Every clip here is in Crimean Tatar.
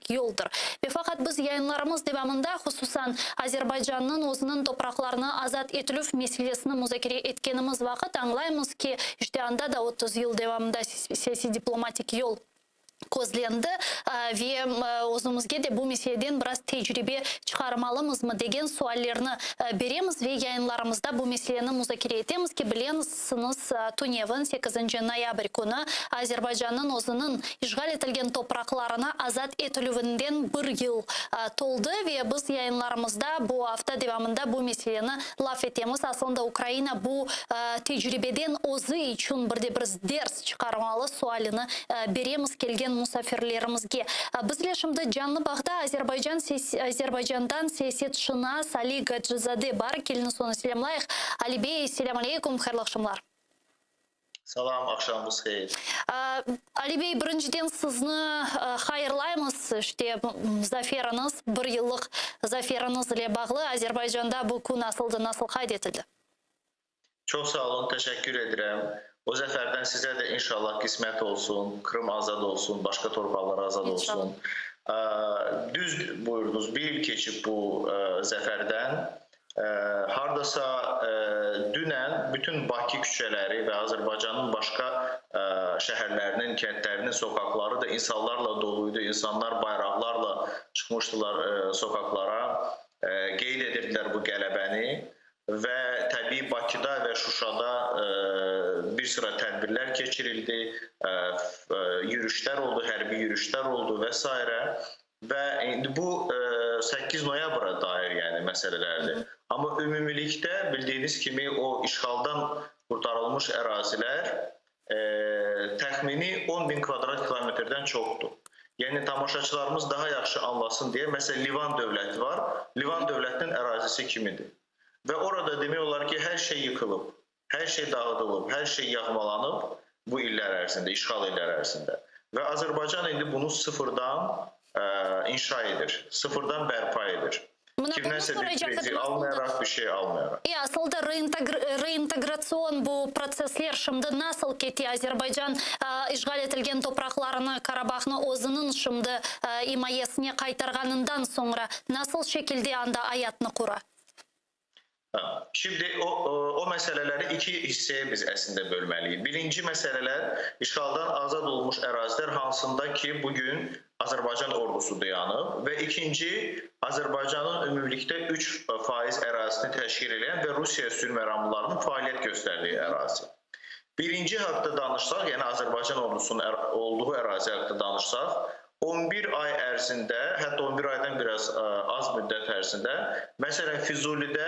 diplomatik yoldır. Ve faqat biz yayınlarımız devamında, hususan, Azerbaycannıñ özüniñ topraqlarını azat etilüv meselesini muzakere etkenimiz vaqıt añlaymız ki, işte anda da 30 yıl devamında siyasiy-diplomatik yol közlendi ve özümizge de bu meseleden biraz tecribe çıqarmalımızmı degen suallerni beremiz ve yayınlarımızda bu meseleni muzakere etemiz ki, bilensiñiz, tünevin, sekizinci noyabr künü, Azerbaycannıñ özüniñ işğal etilgen topraqlarını azat etilüvinden bir yıl toldı ve biz yayınlarımızda bu afta devamında bu meseleni laf etemiz. Aslında Ukraina bu tecribeden özü içün bir de bir ders çıqarmalı sualini beremiz kelgen musafirlerimizge. Bizle şimdi canlı bağda Azerbaycan Azerbaycandan siyasetşınas Ali Gacizade bar. Keliñiz onı selâmlayıq. Ali bey, selâm aleykum, hayırlı aqşamlar. Salam, aqşamımız hayır. Ali bey, birinciden sizni hayırlaymız, işte, zaferiñiz, bir yıllıq zaferiñiz ile bağlı. Azerbaycanda bu kün nasıldı, nasıl qayd etildi? Çoq sağ olun, teşekkür edirem. O zəfərdən sizə də inşallah qismət olsun, Krım azad olsun, başqa torpaqlar azad olsun. Düz buyurdunuz, bir il keçib bu zəfərdən. Hardasa dünən bütün Bakı küçələri və Azərbaycanın başqa şəhərlərinin, kəndlərinin soqaqları da insanlarla doluydu. İnsanlar bayraqlarla çıxmışdılar soqaqlara, qeyd edirdilər bu qələbəni. Və təbii Bakıda və Şuşada bir sıra tədbirlər keçirildi, yürüşlər oldu, hərbi yürüşlər oldu və sairə. Və indi bu 8 noyabra dair yəni məsələlərdir. Amma ümumilikdə bildiyiniz kimi o işğaldan qurtarılmış ərazilər təxmini 10 min kvadrat kilometrdən çoxdur. Yəni tamaşaçılarımız daha yaxşı anlasın deyə, məsələn Livan dövləti var. Livan dövlətinin ərazisi kimidir. Və orada demək olar ki, hər şey yıxılıb, hər şey dağıdılıb, hər şey yağmalanıb bu illər ərzində, işğal illər ərzində. Və Azərbaycan indi bunu sıfırdan ə, inşa edir, sıfırdan bərpa edir. Mına bunı Kimdənsə bir soracaq kredi edim, aslında. almayaraq, bir şey almayaraq. E, asılda reintegratsion bu protsessler şimdi nasıl kete? Azerbaycan işğal etilgen topraqlarını, Karabahni özüniñ şimdi imayesine qaytarğanından soñra nasıl şekilde anda ayatnı qura? Şimdi o, o məsələləri iki hissəyə biz əslində bölməliyik. Birinci məsələlər işğaldan azad olmuş ərazilər hansında ki, bugün Azərbaycan ordusu dayanıb və ikinci Azərbaycanın ümumilikdə 3% ərazisini təşkil edən və Rusiya sülh məramlılarının fəaliyyət göstərdiyi ərazi. Birinci haqda danışsaq, yəni Azərbaycan ordusunun ər olduğu ərazi haqda danışsaq, 11 ay ərzində, hətta 11 aydan biraz ə, az müddət ərzində, məsələn Füzulidə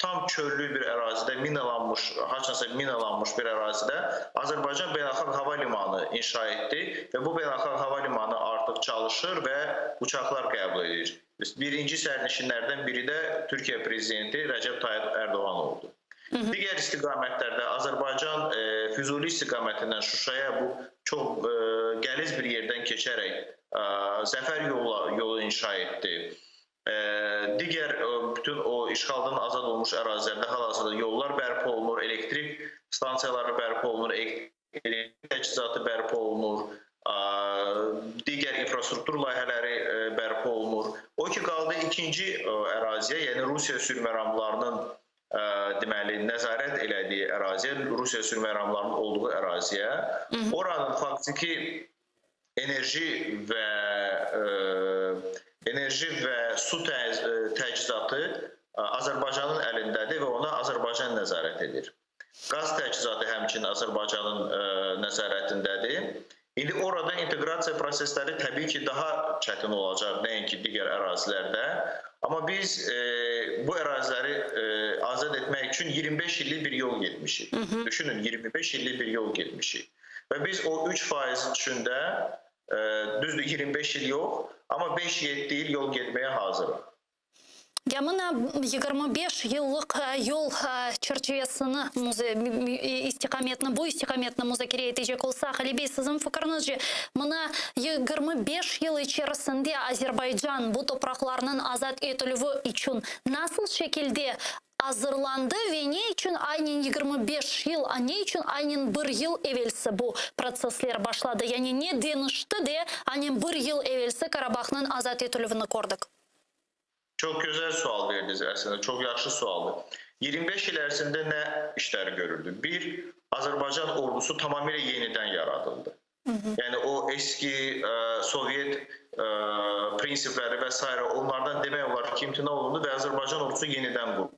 tam çöllü bir ərazidə minalanmış, haçansa minalanmış bir ərazidə Azərbaycan Beynəlxalq Hava Limanı inşa etdi və bu beynəlxalq hava limanı artıq çalışır və uçaqlar qəbul edir. Birinci sərnişinlərdən biri də Türkiyə prezidenti Rəcəb Tayyip Ərdoğan oldu. Digər istiqamətlərdə Azərbaycan e, Füzuli istiqamətindən Şuşaya bu çox e, qəliz bir yerdən keçərək e, zəfər yolu, yolu inşa etdi. E, digər e, bütün o işğaldan azad olmuş ərazilərdə hal-hazırda yollar bərpa olunur, elektrik stansiyaları bərpa olunur, elektrik təchizatı bərpa olunur, e, digər infrastruktur layihələri e, bərpa olunur. O ki qaldı ikinci e, əraziyə, yəni Rusiya sülh məramlarının ə, deməli nəzarət elədiyi əraziyə, Rusiya sülh məramlarının olduğu əraziyə, Hı -hı. oranın faktiki enerji və ə, enerji və su tə təchizatı Azərbaycanın əlindədir və ona Azərbaycan nəzarət edir. Qaz təchizatı həmçinin Azərbaycanın ə, nəzarətindədir. İndi orada inteqrasiya prosesləri təbii ki, daha çətin olacaq nəinki digər ərazilərdə. Amma biz e, bu əraziləri e, azad etmək üçün 25 illik bir yol getmişik. Hı -hı. Düşünün, 25 illik bir yol getmişik. Və biz o 3% üçün də e, düzdür 25 il yox, amma 5-7 il yol getməyə hazırıq. Ya mına 25 yıllıq yol çerçivesini, istiqametni, bu istiqametni muzakere etecek olsaq, Ali bey, siziñ fikriñizce, mına 25 yıl içerisinde Azerbaycan bu topraqlarnıñ azat etilüvi içün nasıl şekilde. azırlandı ve ne içün aynen 25 yıl, a ne içün aynen bir yıl evelsi bu protsessler başladı? Yani ne deñişti de aynen bir yıl evelsi Karabahnıñ azat etilüvini kördik? Çox gözəl sual verdiniz əslində, çox yaxşı sualdır. 25 il ərzində nə işlər görüldü? Bir, Azərbaycan ordusu tamamilə yenidən yaradıldı. Hı -hı. Yəni o eski ə, e, Sovet ə, e, prinsipləri və sairə onlardan demək olar ki, imtina olundu və Azərbaycan ordusu yenidən quruldu.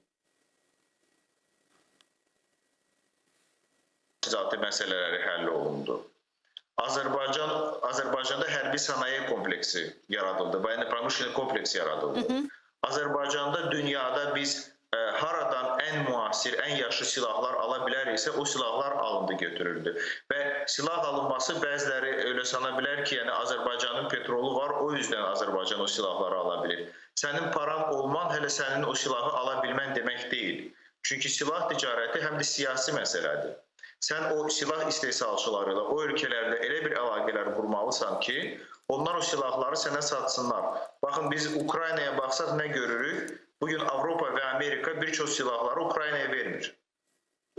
Təchizatı məsələləri həll olundu. Azərbaycan Azərbaycanda hərbi sənaye kompleksi yaradıldı, voyenno promışlenniy kompleks yaradıldı. Hı -hı. Azərbaycanda dünyada biz ə, e, haradan ən müasir, ən yaxşı silahlar ala biləriksə, o silahlar alındı, götürüldü. Və silah alınması bəziləri elə sana bilər ki, yəni Azərbaycanın petrolu var, o yüzden Azərbaycan o silahları ala bilir. Sənin paran olman hələ sənin o silahı ala bilmən demək deyil. Çünki silah ticarəti həm də siyasi məsələdir. Sən o silah istehsalçıları ilə, o ölkələrlə elə bir əlaqələr qurmalısan ki, onlar o silahları sənə satsınlar. Baxın, biz Ukraynaya baxsaq nə görürük? Bugün Avropa və Amerika bir çox silahları Ukraynaya vermir.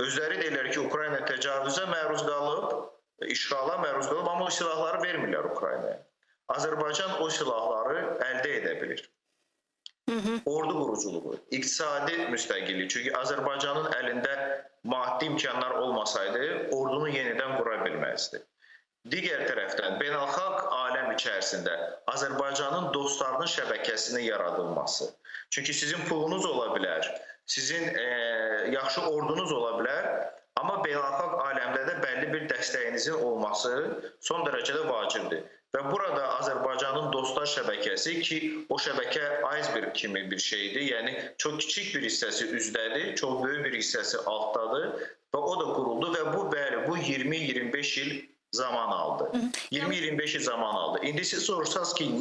Özləri deyirlər ki, Ukrayna təcavüzə məruz qalıb, işğala məruz qalıb, amma o silahları vermirlər Ukraynaya. Azərbaycan o silahları əldə edə bilir. Hı -hı. Ordu quruculuğu, iqtisadi müstəqillik. Çünki Azərbaycanın əlində maddi imkanlar olmasaydı, ordunu yenidən qura bilməzdi. Digər tərəfdən beynəlxalq aləm içərisində Azərbaycanın dostlarının şəbəkəsinin yaradılması. Çünki sizin pulunuz ola bilər, sizin e, yaxşı ordunuz ola bilər, amma beynəlxalq aləmdə də bəlli bir dəstəyinizin olması son dərəcədə vacibdir. Və burada Azərbaycanın dostlar şəbəkəsi ki, o şəbəkə iceberg kimi bir şeydir. Yəni çox kiçik bir hissəsi üzdədir, çox böyük bir hissəsi altdadır və o da quruldu və bu bəli, bu 20-25 il zaman aldı. 20-25 il zaman aldı. İndi siz sorursanız ki,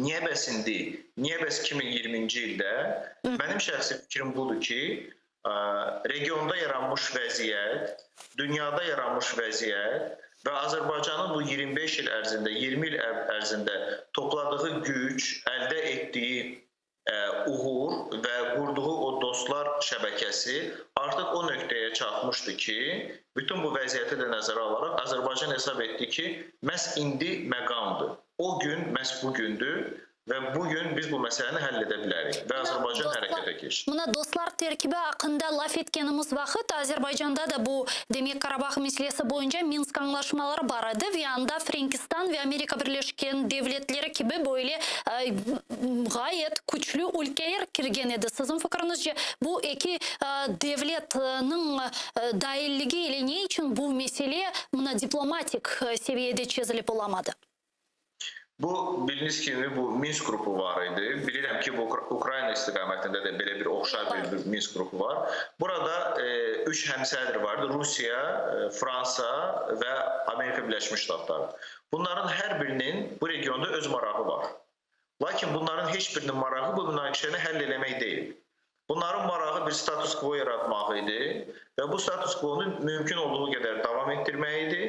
niyə bəs indi, niyə bəs 2020-ci ildə? Mənim şəxsi fikrim budur ki, regionda yaranmış vəziyyət, dünyada yaranmış vəziyyət və Azərbaycanın bu 25 il ərzində, 20 il ərzində topladığı güc, əldə etdiyi ə, uğur və qurduğu o dostlar şəbəkəsi artıq o nöqtəyə çatmışdı ki, bütün bu vəziyyəti də nəzərə alaraq Azərbaycan hesab etdi ki, məhz indi məqamdır. O gün məhz bu gündür və bu gün biz bu məsələni həll edə bilərik və Azərbaycan Dostlar, hərəkətə keçdi. Mına dostlar terkibi aqqında laf etkenimiz vaqıt Azerbaycanda da bu demek Karabah meselesi boyunca Minsk añlaşmaları bar edi ve anda Frenkistan ve Amerika Birleşken Devletleri kibi böyle e, ğayet küçlü ülkeler kirgen edi. Siziñ fikriñizce bu eki e, devletniñ e, dailligi ile ne içün bu mesele mına diplomatik e, seviyede çezilip olamadı? Bu bildiyiniz kimi bu Minsk qrupu var idi. Bilirəm ki, bu Ukrayna istiqamətində də belə bir oxşar bir, bir Minsk qrupu var. Burada e, üç həmsədr vardı. Rusiya, e, Fransa və Amerika Birləşmiş Ştatları. Bunların hər birinin bu regionda öz marağı var. Lakin bunların heç birinin marağı bu münaqişəni həll eləmək deyil. Bunların marağı bir status quo yaratmaq idi və bu status quo-nu mümkün olduğu qədər davam etdirmək idi.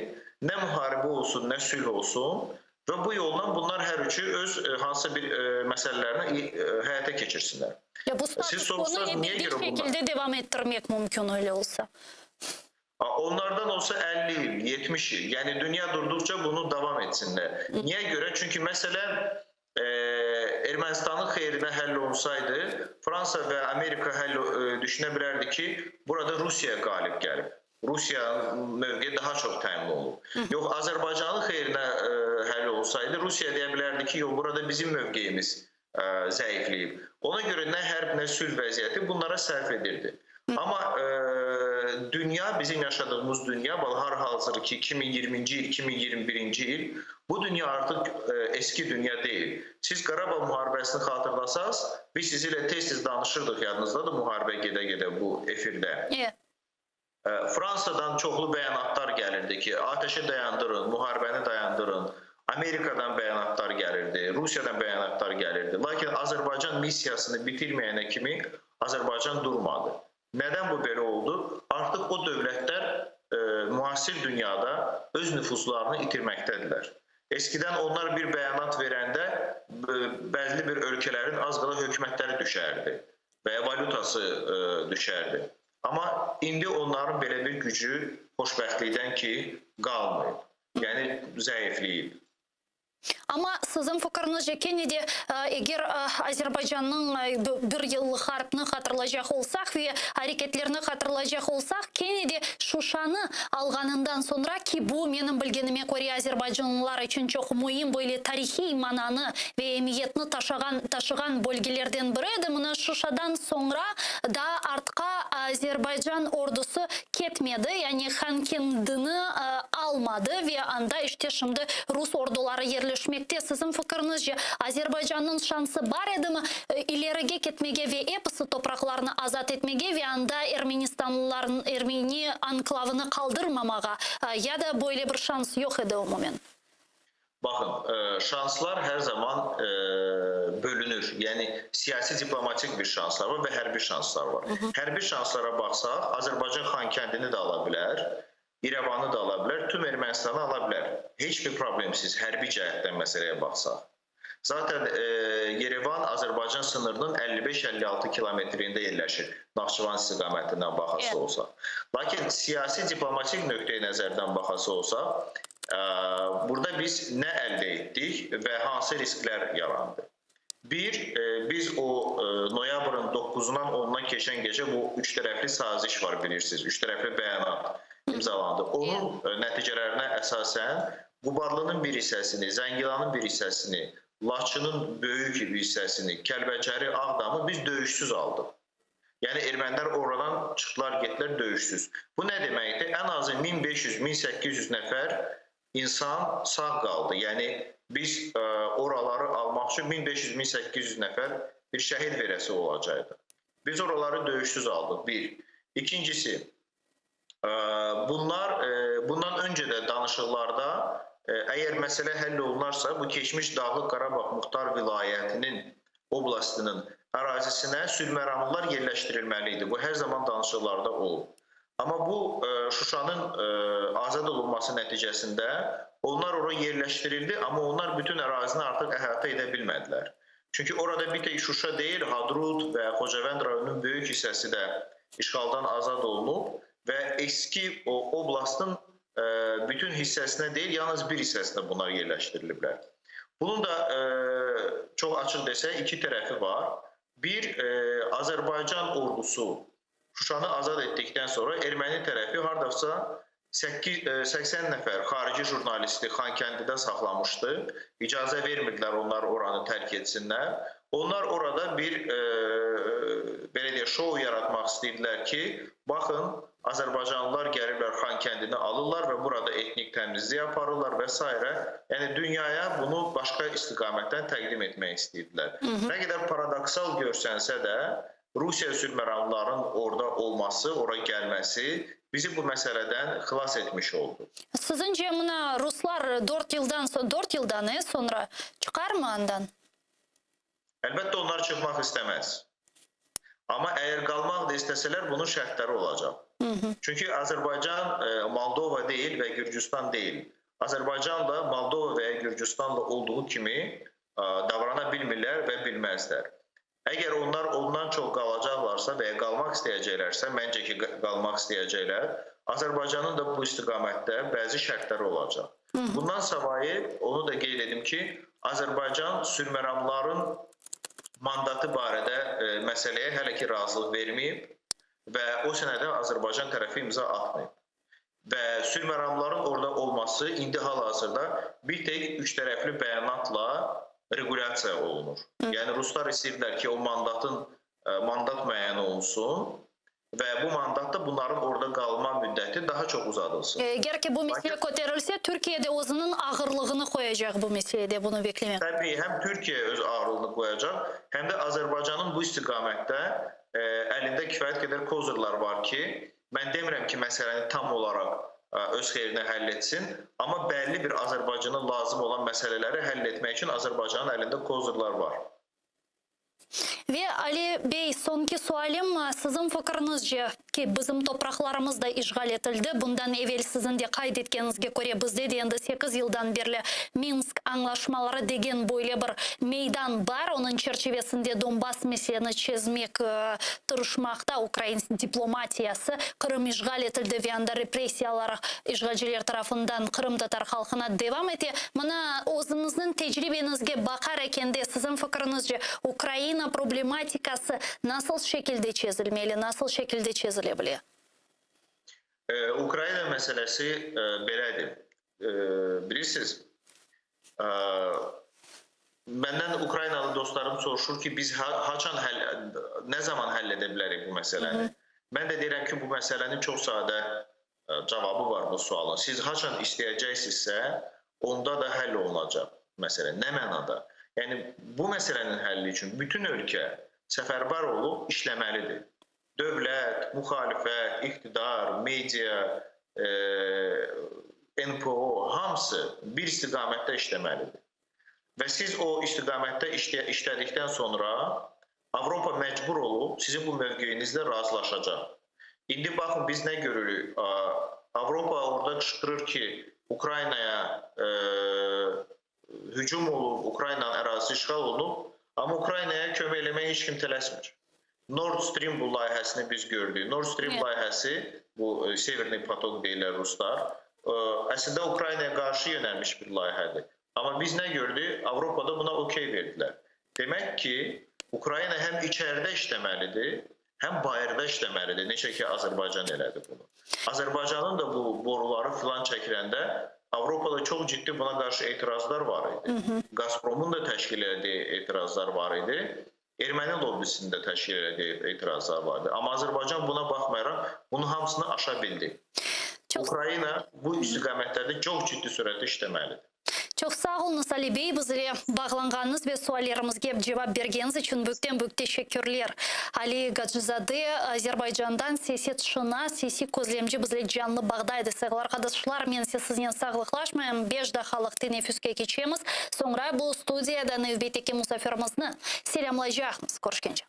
Nə müharibə olsun, nə sülh olsun. Və bu yolla bunlar hər üçü öz e, hansısa bir e, məsələlərini e, həyata keçirsinlər. Ya bu status quo-nu ebediy şekilde devam ettirmek mümkün öyle olsa. Onlardan olsa 50 il, 70 il, yəni dünya durduqca bunu davam etsinlər. Niyə görə? Çünki məsələn e, Ermənistanın xeyrinə həll olunsaydı, Fransa və Amerika həll e, düşünə bilərdi ki, burada Rusiya qalib gəlib. Rusiyanın mövqeyi daha çox təmin olunub. Yox, Azərbaycanın xeyrinə ə, e, həll olsaydı, Rusiya deyə bilərdi ki, yox, burada bizim mövqeyimiz ə, e, zəifləyib. Ona görə nə hərb, nə sülh vəziyyəti bunlara sərf edirdi. Amma ə, e, dünya, bizim yaşadığımız dünya, hal-hazır ki, 2020-ci il, 2021-ci il, bu dünya artıq ə, eski dünya deyil. Siz Qarabağ müharibəsini xatırlasaz, biz sizinlə tez-tez danışırdıq, yadınızdadır müharibə gedə-gedə bu efirdə. Yeah. Fransadan çoxlu bəyanatlar gəlirdi ki, atəşi dayandırın, müharibəni dayandırın. Amerikadan bəyanatlar gəlirdi, Rusiyadan bəyanatlar gəlirdi. Lakin Azərbaycan missiyasını bitirməyənə kimi Azərbaycan durmadı. Nədən bu belə oldu? Artıq o dövlətlər e, müasir dünyada öz nüfuzlarını itirməkdədirlər. Eskidən onlar bir bəyanat verəndə e, bəlli bir ölkələrin az qala hökumətləri düşərdi. və ya valyutası e, düşərdi. Amma indi onların belə bir gücü xoşbəxtlikdən ki qalmayıb. Yəni zəifləyib. Amma siziñ fikiriñizce kene de, eger Azerbaycannıñ bir yıllıq harpnı hatırlaycaq olsaq ve areketlerni hatırlaycaq olsaq, kene de Şuşanı alğanından soñra, ki bu, menim bilgenime köre, azerbaycanlılar içün çoq müim böyle tarihiy mananı ve emiyetni taşağan taşığan bölgelerden biri edi, mına Şuşadan soñra daa artqa Azerbaycan ordusı ketmedi, yani Hankendini almadı ve anda işte şimdi rus orduları yerleşmekte. Siziñ fikiriñizce, Azerbaycannıñ şansı bar edimi ilerige ketmege ve episi topraqlarnı azat etmege ve anda ermenistanlılarnıñ ermeni anklavını qaldırmamağa ya da böyle bir şans yoq edi umumen? Baxın, şanslar hər zaman bölünür. Yəni siyasi-diplomatik bir şanslar var və hərbi şanslar var. Hərbi şanslara baxsaq, Azərbaycan Xankəndini də ala bilər, İrəvanı da ala bilər, tüm Ermənistanı ala bilər. Heç bir problemsiz hərbi cəhətdən məsələyə baxsaq. Zaten Yerevan Azərbaycan sınırının 55-56 kilometrində yerləşir, Naxçıvan istiqamətindən baxası olsa. Lakin siyasi diplomatik nöqteyi nəzərdən baxası olsa, burada biz nə əldə etdik və hansı risklər yarandı? Bir, biz o noyabrın 9-undan 10-una keçən gecə bu üç tərəfli saziş var bilirsiniz, üç tərəfli bəyanat imzalandı. Onun nəticələrinə əsasən Qubadlının bir hissəsini, Zəngilanın bir hissəsini, Laçının böyük bir hissəsini, Kəlbəcəri, Ağdamı biz döyüşsüz aldıq. Yəni ermənilər oradan çıxdılar, getdilər döyüşsüz. Bu nə deməkdir? Ən azı 1500-1800 nəfər insan sağ qaldı. Yəni biz ə, e, oraları almaq üçün 1500-1800 nəfər bir şəhid verəsi olacaqdı. Biz oraları döyüşsüz aldıq, bir. İkincisi, ə, e, bunlar ə, e, bundan öncə də danışıqlarda ə, əgər məsələ həll olunarsa, bu keçmiş Dağlıq Qarabağ Muxtar Vilayətinin oblastının ərazisinə sülhməramlılar yerləşdirilməli idi. Bu hər zaman danışıqlarda olub. Amma bu e, Şuşanın e, azad olunması nəticəsində onlar ora yerləşdirildi, amma onlar bütün ərazini artıq əhatə edə bilmədilər. Çünki orada bir tək Şuşa deyil, Hadrut və Xocavənd rayonunun böyük hissəsi də işğaldan azad olunub və eski o oblastın e, bütün hissəsinə deyil, yalnız bir hissəsinə bunlar yerləşdiriliblər. Bunun da e, çox açıq desək iki tərəfi var. Bir, e, Azərbaycan ordusu Şuşanı azad etdikdən sonra erməni tərəfi hardasa 8, 80 nəfər xarici jurnalisti Xankəndidə saxlamışdı. İcazə vermirdilər onlar oranı tərk etsinlər. Onlar orada bir e, belə deyək, şou yaratmaq istəyirdilər ki, baxın, Azərbaycanlılar gəliblər Xankəndini alırlar və burada etnik təmizlik aparırlar və s. Yəni dünyaya bunu başqa istiqamətdən təqdim etmək istəyirdilər. Hı -hı. Nə qədər paradoksal görsənsə də, Rusiya sülhməramlıların orada olması, ora gəlməsi bizi bu məsələdən xilas etmiş oldu. Siziñce mına ruslar dört yıldan soñ, dört yıldan e, soñra çıqarmı andan? Əlbəttə onlar çıxmaq istəməz. Amma əgər qalmaq da istəsələr bunun şərtləri olacaq. Hı -hı. Çünki Azərbaycan e, Moldova deyil və Gürcüstan deyil. Azərbaycan da Moldova və ya Gürcüstanla olduğu kimi e, davrana bilmirlər və bilməzlər. Əgər onlar ondan çox qalacaqlarsa və ya qalmaq istəyəcəklərsə, məncə ki, qalmaq istəyəcəklər, Azərbaycanın da bu istiqamətdə bəzi şərtləri olacaq. Bundan savayı onu da qeyd edim ki, Azərbaycan sülhməramlıların mandatı barədə e, məsələyə hələ ki razılıq verməyib və o sənədə Azərbaycan tərəfi imza atmayıb. Və sülhməramlıların orada olması indi hal-hazırda bir tək üçtərəfli bəyanatla regulyasiya olunur. Hı. Yəni ruslar istəyirlər ki, o mandatın e, mandat müəyyən olunsun və bu mandatda bunların orada qalma müddəti daha çox uzadılsın. Eger ki bu mesele köterilse, Türkiye de özüniñ ağırlığını qoyacaq bu meselede, bunı beklemek. Təbii, həm Türkiye öz ağırlığını qoyacaq, həm də Azərbaycanın bu istiqamətdə e, əlində kifayət qədər kozırlar var ki, mən demirəm ki, məsələni tam olaraq öz xeyrinə həll etsin, amma bəlli bir Azərbaycana lazım olan məsələləri həll etmək üçün Azərbaycanın əlində kozırlar var. Ve Ali bey, soñki sualim, siziñ fikiriñizce, ki, bizim topraqlarımız da işğal etildi. Bundan evel siziñ de qayd etkeniñizge köre, bizde de endi sekiz yıldan berli Minsk añlaşmaları degen böyle bir meydan bar, onıñ çerçivesinde Donbass meseleni çezmek tırışmaqta ukrain diplomatiyası. Qırım işğal etildi ve anda repressiyalar işğalciler tarafından qırımtatar halqına devam ete. Mına, özüñizniñ tecribeñizge baqar ekende, siziñ fikriñizce, Ukraina problematikası nasıl şekilde çezilmeli, nasıl şekilde çezile bile? Ukraina meselesi belədir. Bilirsiz, məndən ukrainalı dostlarım soruşur ki, biz haçan həll, nə zaman həll edə bilərik bu məsələni? Mən də deyirəm ki, bu məsələnin çox sadə cavabı var bu sualın. Siz haçan istəyəcəksinizsə, onda da həll olunacaq məsələ. Nə mənada? Yəni bu məsələnin həlli üçün bütün ölkə səfərbər olub işləməlidir. Dövlət, müxalifət, iqtidar, media, e, NPO hamısı bir istiqamətdə işləməlidir. Və siz o istiqamətdə işlə, işlədikdən sonra Avropa məcbur olub sizin bu mövqeyinizlə razılaşacaq. İndi baxın biz nə görürük? Avropa orada qışqırır ki, Ukraynaya e, hücum olub, Ukraynanın ərazisi işğal olunub, amma Ukraynaya kömək eləməyə heç kim tələsmir. Nord Stream bu layihəsini biz gördük. Nord Stream evet. layihəsi bu e, Severny Potok deyirlər ruslar. E, əslində Ukraynaya qarşı yönəlmiş bir layihədir. Amma biz nə gördük? Avropada buna okey verdilər. Demək ki, Ukrayna həm içəridə işləməlidir, həm bayırda işləməlidir. Necə ki Azərbaycan elədi bunu. Azərbaycanın da bu boruları filan çəkiləndə Avropada çox ciddi buna qarşı etirazlar var idi. Hı -hı. Gazpromun da təşkil elədiyi etirazlar var idi. Erməni lobbisinin də təşkil elədiyi etirazlar var idi. Amma Azərbaycan buna baxmayaraq bunun hamısını aşa bildi. Çox... Ukrayna bu istiqamətlərdə çox ciddi sürətdə işləməlidir. Çoq sağ oluñız, Ali bey, biz ile bağlanğanıñız ve suallerimizge cevap bergeniñiz içün büyükten-büyük teşekkürler. Ali Gacizade, Azerbaycandan siyasetşınas, siyasiy közlemci bizle canlı bağda edi. Sayğılı arqadaşlar, men ise siznen sağlıqlaşmayım, beş daqqalıq teneffüske keçemiz, soñra bu studiyada nevbetteki musafirimizni selâmlaycaqmız. Körüşkence.